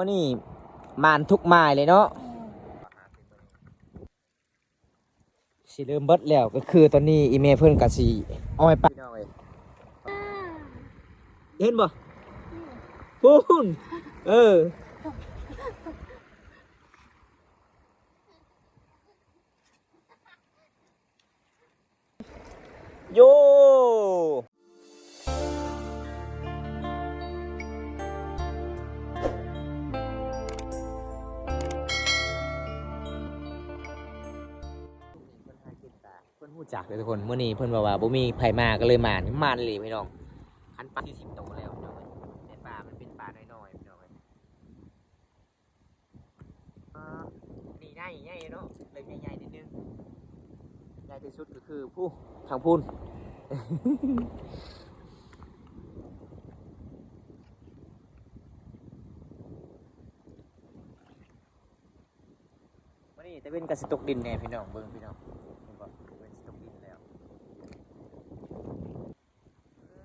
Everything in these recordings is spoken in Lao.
ມື້ນີ້ໝານທຸກໝາຍເລີຍເນາະ. ຊິເລີ່ມເບິດແລ້ວ ກໍຄືຕອນນີ້ອີ່ແມ່ເພິ່ນກໍຊິອ້ອຍປາ ພີ່ນ້ອງເອີຍ. ເຫັນບໍ່? ພຸ້ນ ເອີ. ໂຢ ເພິ່ນຫາກິນຕາ ເພິ່ນຮູ້ຈັກເດ້ທຸກຄົນ. ມື້ນີ້ເພິ່ນເວົ້າວ່າບໍ່ມີໃຜມາ ກໍເລີຍມາ ມາອີ່ຫຼີພີ່ນ້ອງ. ຄັນປາ ສີ່ສິບໂຕແລ້ວພີ່ນ້ອງເອີຍ ແຕ່ປາມັນເປັນປານ້ອຍໆ ພີ່ນ້ອງເອີຍ. ອ່າ ນີ້ໃຫຍ່ ໃຫຍ່ເນາະ ເລີ່ມໃຫຍ່ໆ ນິດໜຶ່ງ. ໃຫຍ່ທີ່ສຸດກໍຄືຜູ້ ທາງພຸ້ນ. ມື້ນີ້ຕາເວັນກໍຊິຕົກດິນແດ່ພີ່ນ້ອງ ເບິ່ງພີ່ນ້ອງ ເຫັນບໍ່? ຕາເວັນຊິຕົກດິນແລ້ວ. ອື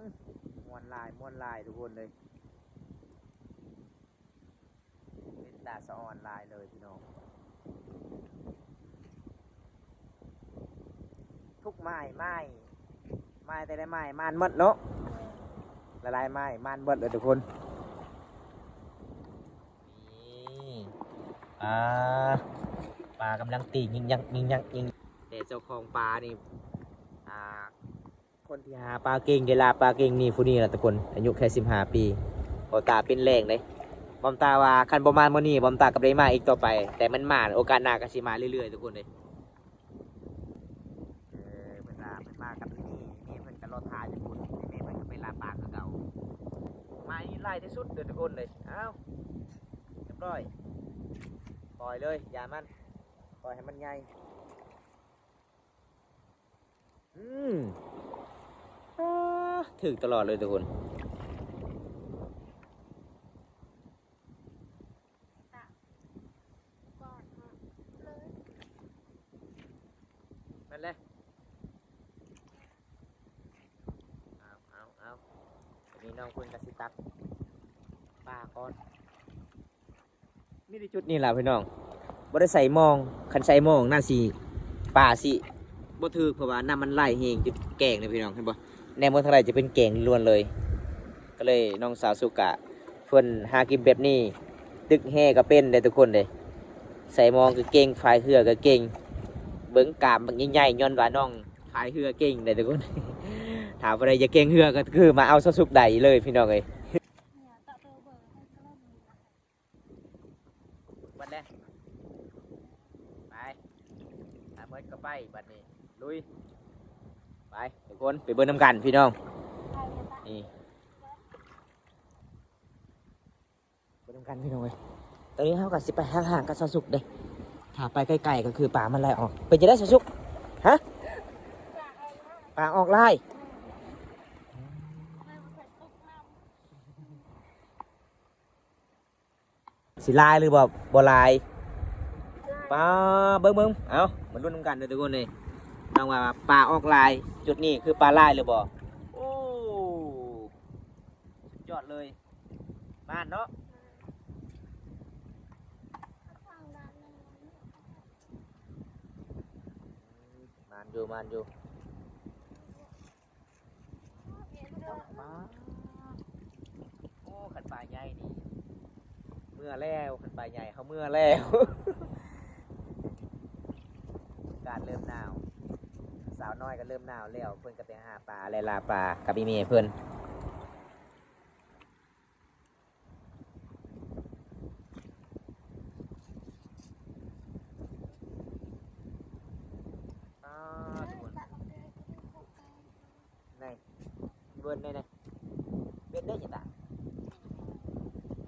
ມ ມ່ວນຫຼາຍ ມ່ວນຫຼາຍທຸກຄົນເລີຍ. ເປັນຕາສະອອນຫຼາຍເລີຍພີ່ນ້ອງ. ທຸກໝາຍ ໝາຍ ໝາຍແຕ່ລະໝາຍ ໝານໝົດເນາະ ຫຼາຍໆໝາຍ ໝານໝົດເລີຍທຸກຄົນ. ນີ້ ອ່າ ປາກຳລັງຕີງຍິງຍັກ ຍິງຍັກ ຍິງ ແຕ່ເຈົ້າຂອງປານີ້ ອ່າ ຄົນທີ່ຫາປາເກັ່ງ ໄດ້ລ່າປາເກັ່ງນີ້ ຜູ້ນີ້ລະທຸກຄົນ ອາຍຸແຄ່ສິບຫ້າປີ. ບໍ່ຕາເປັນແຮງເດ້ ບໍ່ຕາວ່າຄັນບໍ່ມາມື້ນີ້ ບໍ່ຕາກໍບໍ່ໄດ້ມາອີກຕໍ່ໄປ ແຕ່ມັນມາ ໂອກາດໜ້າກໍຊິມາເລື້ອຍໆ ທຸກຄົນເດ້. ເອີ ເພິ່ນວ່າເພິ່ນມາກັບອີ່ແມ່ ອີ່ແມ່ເພິ່ນກໍລໍຖ້າຢູ່ພຸ້ນ ອີ່ແມ່ເພິ່ນກໍໄປລ່າປາຄືເກົ່າ. ໝາຍນີ້ຫຼາຍທີ່ສຸດເດີທຸກຄົນເດ້. ເອົ້າ ຮຽບຮ້ອຍ ປ່ອຍເລີຍ ຢ່າມັນ ປ່ອຍໃຫ້ມັນໃຫຍ່. ອືມ ອ່າ ຖືກຕະຫຼອດເລີຍທຸກຄົນ. ນັ້ນແຫຼະ ເອົາ ເອົາ ເອົາ ອັນນີ້ນ້ອງເພິ່ນກໍຊິຕັກປາກ່ອນ. ມີແຕ່ຈຸດນີ້ລະພີ່ນ້ອງ ບໍ່ໄດ້ໃສ່ມອງ ຄັນໃສ່ມອງໜ້າຊິ ປາຊິບໍ່ຖືກ ເພາະວ່ານ້ຳມັນໄຫຼແຮງ ຈຸດແກ້ງເດ້ພີ່ນ້ອງ ເຫັນບໍ່? ແນມເບິ່ງທາງໃດຈະເປັນແກ້ງລ້ວນເລີຍ. ກໍເລີຍນ້ອງສາວສຸກະ ເພິ່ນຫາກິນແບບນີ້ ຕຶກແຮ່ກໍເປັນເດ້ທຸກຄົນເດ້ ໃສ່ມອງກໍເກັ່ງ ພາຍເຮືອກໍເກັ່ງ. ເບິ່ງກ້າມບັກໃຫຍ່ໆ ຍ້ອນວ່ານ້ອງພາຍເຮືອເກັ່ງເດ້ທຸກຄົນ. ຖ້າຜູ້ໃດຢາກແຂ່ງເຮືອກໍຄືມາເອົາສາວສຸກໄດ້ເລີຍພີ່ນ້ອງເອີຍ. ເບິດແລ້ວ ໄປ ຖ້າເບິດກໍໄປ ບັດນີ້ລຸຍ ໄປທຸກຄົນ ໄປເບິ່ງນຳກັນພີ່ນ້ອງ. ນີ້ ເບິ່ງນຳກັນພີ່ນ້ອງເອີຍ. ຕອນນີ້ເຮົາກໍຊິໄປຫ່າງໆກັບສາວສຸກເດ້ ຖ້າໄປໃກ້ໆກໍຄືປາມັນໄລ່ອອກ. ເປັນຈັ່ງໃດສາວສຸກ? ຮະ? ປາອອກຫຼາຍ ຊິຫຼາຍຫຼືບໍ່ ບໍ່ຫຼາຍ? ປາ ເບິ່ງໆ ເອົ້າ ມາລຸ້ນນຳກັນເດີທຸກຄົນເອີຍ. ນ້ອງວ່າປາອອກຫຼາຍ ຈຸດນີ້ຄືປາຫຼາຍຫຼືບໍ່? ໂອ້ ສຸດຍອດເລີຍ ມານເນາະ. ມານຢູ່ ມານຢູ່. ປາ ໂອ້ ຄັນປາໃຫຍ່ນີ້ເມືອແລ້ວ ຄັນປາໃຫຍ່ເຮົາເມືອແລ້ວ. ອາກາດເລີ່ມໜາວ ສາວນ້ອຍກໍເລີ່ມໜາວແລ້ວ ເພິ່ນກໍໄປຫາປາ ໄລ່ລ່າປາກັບອີ່ແມ່ເພິ່ນ. ອ່າ ທຸກຄົນ ນີ້ ເບິ່ງນີ້ ນີ້ ເບິ່ງໄດ້ຈັ່ງໃດ?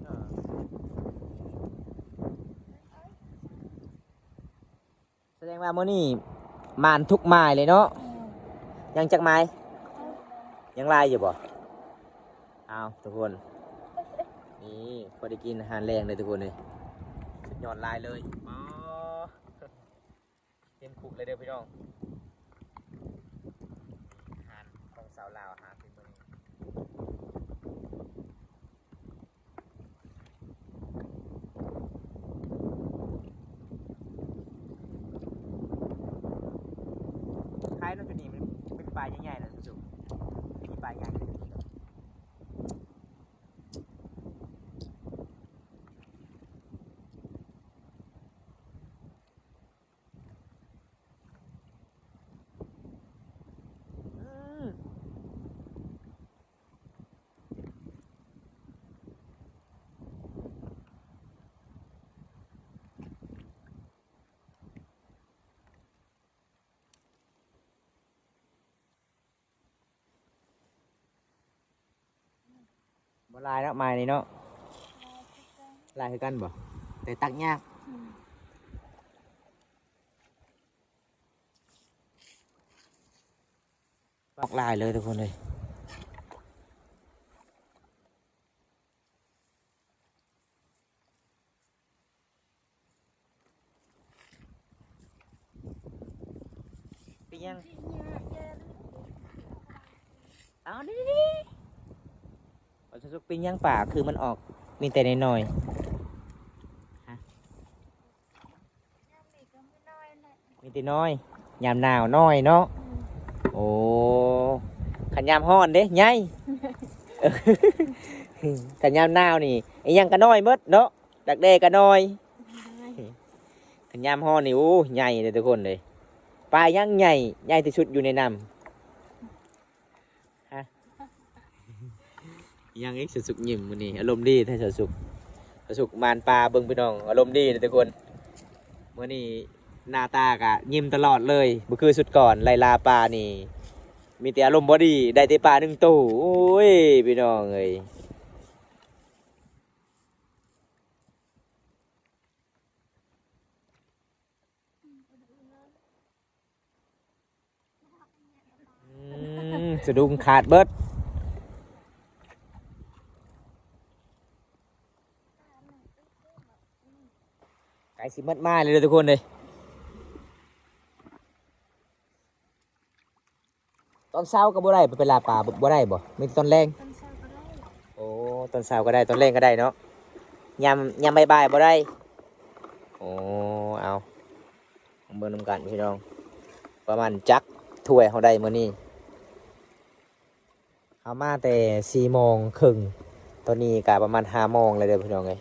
ເອີ ສະແດງວ່າມື້ນີ້ໝານທຸກໝາຍເລີຍເນາະ. ຍັງຈັກໝາຍ? ຍັງຫຼາຍຢູ່ບໍ່? ເອົາ ທຸກຄົນ ນີ້ ພໍໄດ້ກິນອາຫານແລງເລີຍທຸກຄົນເອີຍ ສຸດຍອດຫຼາຍເລີຍ. ອໍ ເຕັມຄຸກເລີຍເດີພີ່ນ້ອງ ອາຫານຂອງສາວລາວຫາກິນມື້ນີ້. ປາເນາະ ຈຸດນີ້ມັນເປັນປາໃຫຍ່ໆ ນະສຸສຸ ມີປາໃຫຍ່ຢູ່ຈຸດນີ້ເນາະ. ບໍ່ຫຼາຍເນາະ ໝາຍນີ້ເນາະ. ຫຼາຍຄືກັນບໍ່? ແຕ່ຕັກຍາກ. ອືມ ອອກຫຼາຍເລີຍທຸກຄົນເອີຍ. ເປັນຫຍັງ? ເອົາ ນີ້ໆ ເອົາ ສຸກໆ ເປັນຫຍັງປາຄືມັນອອກມີແຕ່ນ້ອຍໆ? ຮະ? ມີແຕ່ນ້ອຍ ຍາມໜາວນ້ອຍເນາະ. ອືມ ໂອ້ ຄັນຍາມຮ້ອນເດ້ໃຫຍ່. ຄັນຍາມໜາວນີ້ ອີ່ຫຍັງກໍນ້ອຍໝົດເນາະ ດັກແດ້ກໍນ້ອຍ. ໂອ້ຍ ຄັນຍາມຮ້ອນນີ້ ໂອ້ ໃຫຍ່ເດ້ທຸກຄົນເດ້. ປາຫຍັງໃຫຍ່ ໃຫຍ່ທີ່ສຸດຢູ່ໃນນ້ຳ? ຮະ? ຍັງອີກ ສາວສຸກຍິ້ມມື້ນີ້ ອາລົມດີແທ້ສາວສຸກ. ສາວສຸກມານປ່າ ເບິ່ງພີ່ນ້ອງ ອາລົມດີເດ້ທຸກຄົນ. ມື້ນີ້ໜ້າຕາກະຍິ້ມຕະຫຼອດເລີຍ ບໍ່ຄືຊຸດກ່ອນ ໄລ່ລ່າປານີ້ ມີແຕ່ອາລົມບໍ່ດີ ໄດ້ແຕ່ປາໜຶ່ງໂຕ. ໂອ້ຍ ພີ່ນ້ອງເອີຍ. ອືມ ສະດຸ້ງຂາດເບິດ. ໃກ້ຊິໝົດມາແລ້ວເດີທຸກຄົນເດີ. ຕອນເຊົ້າກໍບໍ່ໄດ້ໄປລ່າປາ ບໍ່ ບໍ່ໄດ້ບໍ່? ມີແຕ່ຕອນແລງ? ຕອນເຊົ້າກໍໄດ້. ໂອ້ ຕອນເຊົ້າກໍໄດ້ ຕອນແລງກໍໄດ້ເນາະ. ຍາມ ຍາມບ່າຍໆບໍ່ໄດ້. ໂອ້ ເອົາ ເບິ່ງນຳກັນພີ່ນ້ອງ ປະມານຈັກຖ້ວຍເຮົາໄດ້ມື້ນີ້. ເຮົາມາແຕ່ສີ່ໂມງເຄິ່ງ ຕອນນີ້ກະປະມານຫ້າໂມງແລ້ວເດີພີ່ນ້ອງເອີຍ.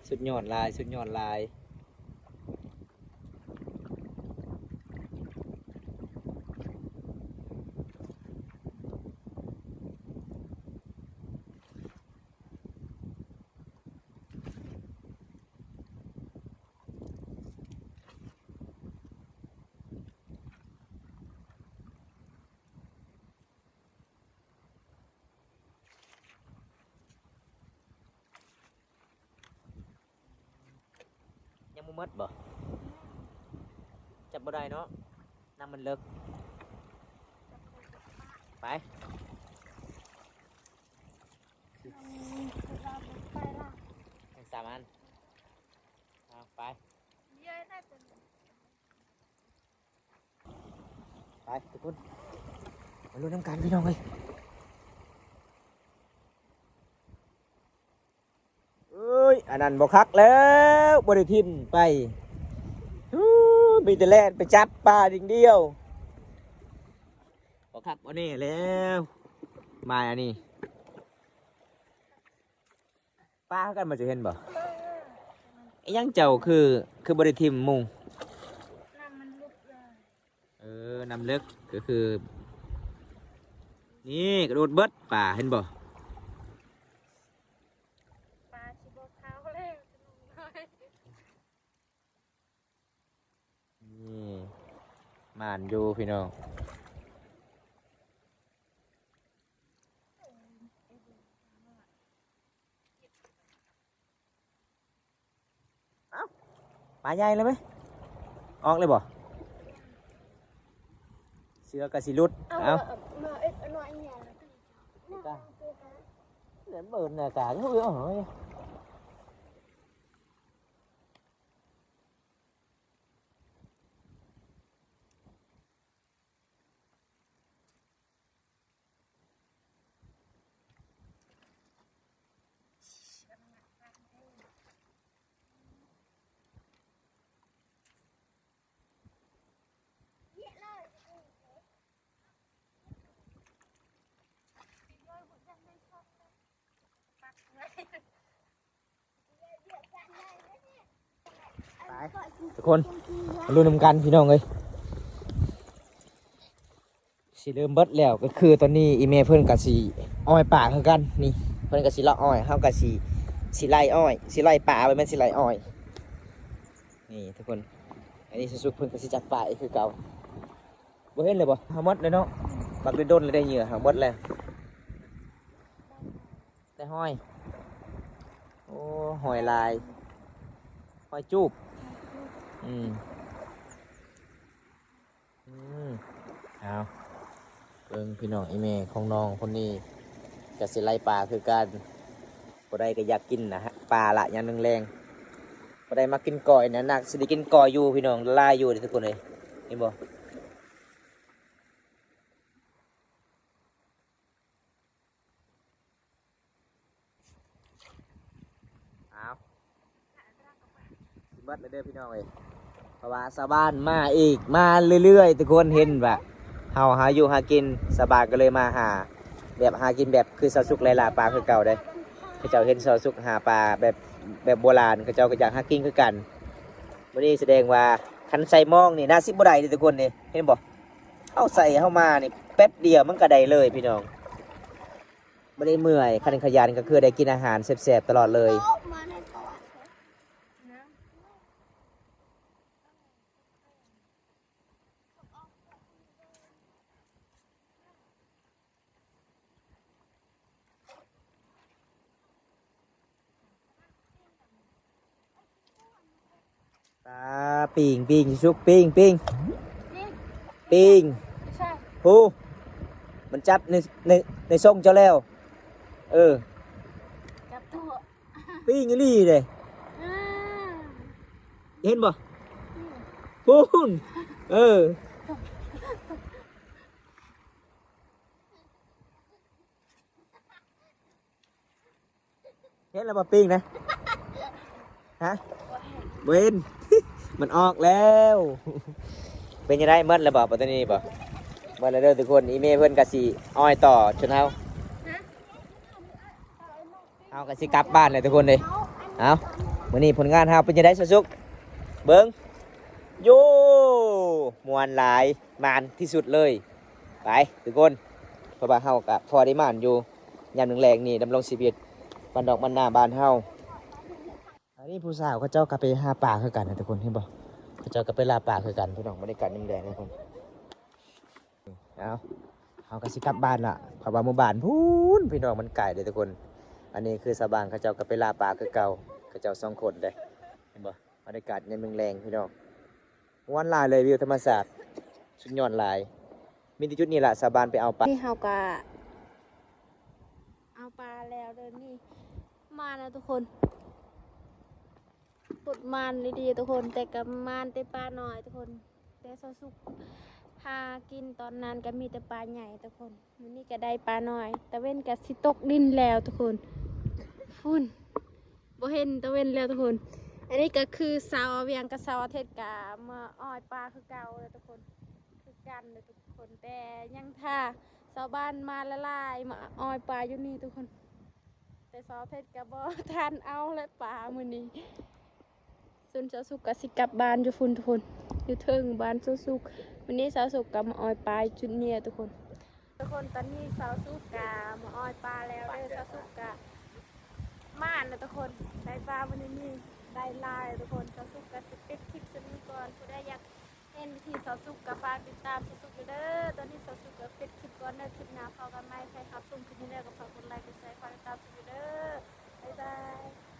ສຸດຍອດຫຼາຍ ສຸດຍອດຫຼາຍ. ຍັງບໍ່ໝົດບໍ່? ຈັບບໍ່ໄດ້ເນາະ ນ້ຳມັນເລິກ. ໄປ ທັງສາມອັນ. ເອົາ ໄປ. ໄປທຸກຄົນ ມາລຸ້ນນຳກັນພີ່ນ້ອງເອີຍ. ເອີຍ ອັນນັ້ນບໍ່ຄັກແລ້ວ ບໍ່ໄດ້ຖິ້ມໄປ. ອູ້ ມີແຕ່ແລ່ນໄປຈັບປາຢ່າງດຽວ. ບໍ່ຄັກບໍ່ແນ່ແລ້ວ ມາອັນນີ້. ປາຄືກັນບໍ່ ເຈົ້າເຫັນບໍ່? ອີ່ຫຍັງເຈົ້າຄື ຄືບໍ່ໄດ້ຖິ້ມມຸງ? ນ້ຳມັນເລິກເລີຍ. ເອີ ນ້ຳເລິກ ກໍຄື ນີ້ກະໂດດເບິດປາ ເຫັນບໍ່? ປາຊິບໍ່ເຂົ້າແລ້ວ ນີ້ ໝານຢູ່ພີ່ນ້ອງ. ເອົ້າ ປາໃຫຍ່ເລີຍເວີຍ ອອກເລີຍບໍ່? ເສື້ອກະຊິຫຼຸດ. ເອົາ ເອົາ ເອົາ ເອົາ ເອົາ ເອົາ ເອົາ ເອົາ ເອົາ ເອົາ ເອົາ ເອົາ ເອົາ ເອົາ ເອົາ ເອົາ. ໄປ ທຸກຄົນ ມາລຸ້ນນຳກັນພີ່ນ້ອງເອີຍ. ຊິເລີ່ມເບິດແລ້ວ ກໍຄືຕອນນີ້ອີ່ແມ່ເພິ່ນກໍຊິອ້ອຍປາຄືກັນ. ນີ້ ເພິ່ນກໍຊິເລາະອ້ອຍ ເຮົາກໍຊິ ຊິໄລ່ອ້ອຍ ຊິໄລ່ປາ ບໍ່ແມ່ນຊິໄລ່ອ້ອຍ. ນີ້ທຸກຄົນ ອັນນີ້ສຸກເພິ່ນກໍຊິຈັບປາອີກຄືເກົ່າ. ບໍ່ເຫັນເລີຍບໍ່? ຫາໝົດເລີຍເນາະ ບັກດົນໆເລີຍໄດ້ເຫຍື່ອ ຫາໝົດແລ້ວ. ແຕ່ຫອຍ ໂອ້ ຫອຍຫຼາຍ ຫອຍຈູບ. ອືມ ອືມ ເອົາ ເບິ່ງພີ່ນ້ອງ ອີ່ແມ່ຂອງນ້ອງຄົນນີ້ກໍຊິໄລ່ປາຄືກັນ. ຜູ້ໃດກໍຢາກກິນນະ ປາລະຍາມແລງໆ ຜູ້ໃດມັກກິນກ້ອຍນະ ໜັກຊິໄດ້ກິນກ້ອຍຢູ່ພີ່ນ້ອງ ຫຼາຍຢູ່ເດ້ທຸກຄົນເອີຍ ເຫັນບໍ່? ອ້າວ ຊິເບິດແລ້ວເດີພີ່ນ້ອງເອີຍ ເພາະວ່າຊາວບ້ານມາອີກ ມາເລື້ອຍໆ ທຸກຄົນເຫັນວ່າເຮົາຫາຢູ່ຫາກິນ ຊາວບ້ານກໍເລີຍມາຫາ ແບບຫາກິນແບບຄືຊາວສຸກໄລ່ລ່າປາຄືເກົ່າເດ້. ເຂົາເຈົ້າເຫັນຊາວສຸກຫາປາແບບ ແບບໂບລານ ເຂົາເຈົ້າກໍຢາກຫາກິນຄືກັນ. ມື້ນີ້ສະແດງວ່າຄັນໃສ່ມອງນີ້ໜ້າຊິບໍ່ໄດ້ເດ້ທຸກຄົນເດ້ ເຫັນບໍ່? ເຮົາໃສ່ເຮົາມານີ້ແປັບດຽວມັນກໍໄດ້ເລີຍພີ່ນ້ອງ. ບໍ່ໄດ້ເມື່ອຍ ຄັນຂະຫຍັນກໍຄືໄດ້ກິນອາຫານແຊບໆຕະຫຼອດເລີຍ. ຕາ ປີ້ງ ປີ້ງ ສຸກ ປີ້ງ ປີ້ງ ປີ້ງ ໃຊ່ ໂຫ ມັນຈັບໃນ ໃນ ໃນຊ່ອງເຈົ້າແລ້ວ ເອີ ຈັບຕົວ ປີ້ງອີ່ຫຼີເດ້ ອ່າ ເຫັນບໍ່? ອືມ ພຸ້ນ ເອີ. ເຫັນແລ້ວບໍ່ປີ້ງນະ? ຮະ? ບໍ່ເຫັນ ມັນອອກແລ້ວ. ເປັນຈັ່ງໃດ ໝົດແລ້ວບໍ່? ປາຕົວນີ້ບໍ່? ໝົດແລ້ວເດີທຸກຄົນ. ອີ່ແມ່ເພິ່ນກະຊິອ້ອຍຕໍ່ ຊົນເຮົາ ຮະ? ເຮົາກະຊິກັບບ້ານແລ້ວທຸກຄົນເອີຍ. ເອົາ ມື້ນີ້ຜົນງານເຮົາເປັນຈັ່ງໃດ ຊາວສຸກ? ເບິ່ງ ໂຢ ມ່ວນຫຼາຍ ມ່ວນທີ່ສຸດເລີຍ. ໄປທຸກຄົນ ເພາະວ່າເຮົາກະພໍໄດ້ມ່ວນຢູ່ ຍາມແລງໆນີ້ ດຳລົງຊີວິດບ້ານນອກບ້ານນາບ້ານເຮົາ. ອັນນີ້ຜູ້ສາວເຂົາເຈົ້າກະໄປຫາປາຄືກັນນະທຸກຄົນ ເຫັນບໍ່? ເຂົາເຈົ້າກະໄປລ່າປາຄືກັນພີ່ນ້ອງ ບັນຍາກາດຍາມແລງທຸກຄົນ. ເອົາ ເຮົາກະຊິກັບບ້ານລະ ເພາະວ່າໝູ່ບ້ານພຸ້ນພີ່ນ້ອງ ມັນໄກເດ້ທຸກຄົນ. ອັນນີ້ຄືຊາວບ້ານເຂົາເຈົ້າກະໄປລ່າປາຄືເກົ່າ ເຂົາເຈົ້າສອງຄົນເດ້ ເຫັນບໍ່? ບັນຍາກາດຍາມແລງໆ ພີ່ນ້ອງ ມ່ວນຫຼາຍເລີຍ ວິວທຳມະຊາດສຸດຍອດຫຼາຍ. ມີແຕ່ຈຸດນີ້ລະ ຊາວບ້ານໄປເອົາປາ. ນີ້ເຮົາກະເອົາປາແລ້ວເດີນີ້ ມານນະທຸກຄົນ ໂຄດມານອີ່ຫຼີທຸກຄົນ ແຕ່ກະມານແຕ່ປານ້ອຍທຸກຄົນ. ແຕ່ຊາວສຸກຫາກິນຕອນນັ້ນກະມີແຕ່ປາໃຫຍ່ທຸກຄົນ. ມື້ນີ້ກະໄດ້ປານ້ອຍ ຕາເວັນກະຊິຕົກດິນແລ້ວທຸກຄົນ ພຸ້ນ ບໍ່ເຫັນຕາເວັນແລ້ວທຸກຄົນ. ອັນນີ້ກະຄືສາວອາວຽງກັບສາວອາເທັດກະມາອ້ອຍປາຄືເກົ່າເດີທຸກຄົນ ຄືກັນເດີທຸກຄົນ. ແຕ່ຍັງຖ້າຊາວບ້ານມາຫຼາຍໆ ມາອ້ອຍປາຢູ່ນີ້ທຸກຄົນ. ແຕ່ສາວເທັດກະບໍ່ທັນເອົາແລະປາມື້ນີ້. ສ່ວນຊາວສຸກກະຊິກັບບ້ານຢູ່ພຸ້ນທຸກຄົນ ຢູ່ເທິງບ້ານຊາວສຸກ. ມື້ນີ້ຊາວສຸກກະມາອ້ອຍປາຢູ່ຈຸດນີ້ທຸກຄົນ. ທຸກຄົນ ຕອນນີ້ຊາວສຸກກະມາອ້ອຍປາແລ້ວເດີ. ຊາວສຸກກະໝານນະທຸກຄົນ ໄດ້ປາມື້ນີ້ນີ້ ໄດ້ຫຼາຍທຸກຄົນ. ຊາວສຸກກະຊິປິດຄລິບສ່ຳນີ້ກ່ອນ ຜູ້ໃດຢາກ ເຫັນວິທີຊາວສຸກກະຝາກຕິດຕາມຊາວສຸກເດີ. ຕອນນີ້ຊາວສຸກກະປິດຄລິບກ່ອນເດີ ຄລິບໜ້າພໍ້ກັນໃໝ່. ໃຜຮັບຊົມຄລິບນີ້ແລ້ວກະຝາກກົດໄລກ໌ ກົດແຊ ຝາກຕິດຕາມຊາວສຸກເດີ. ບາຍບາຍ.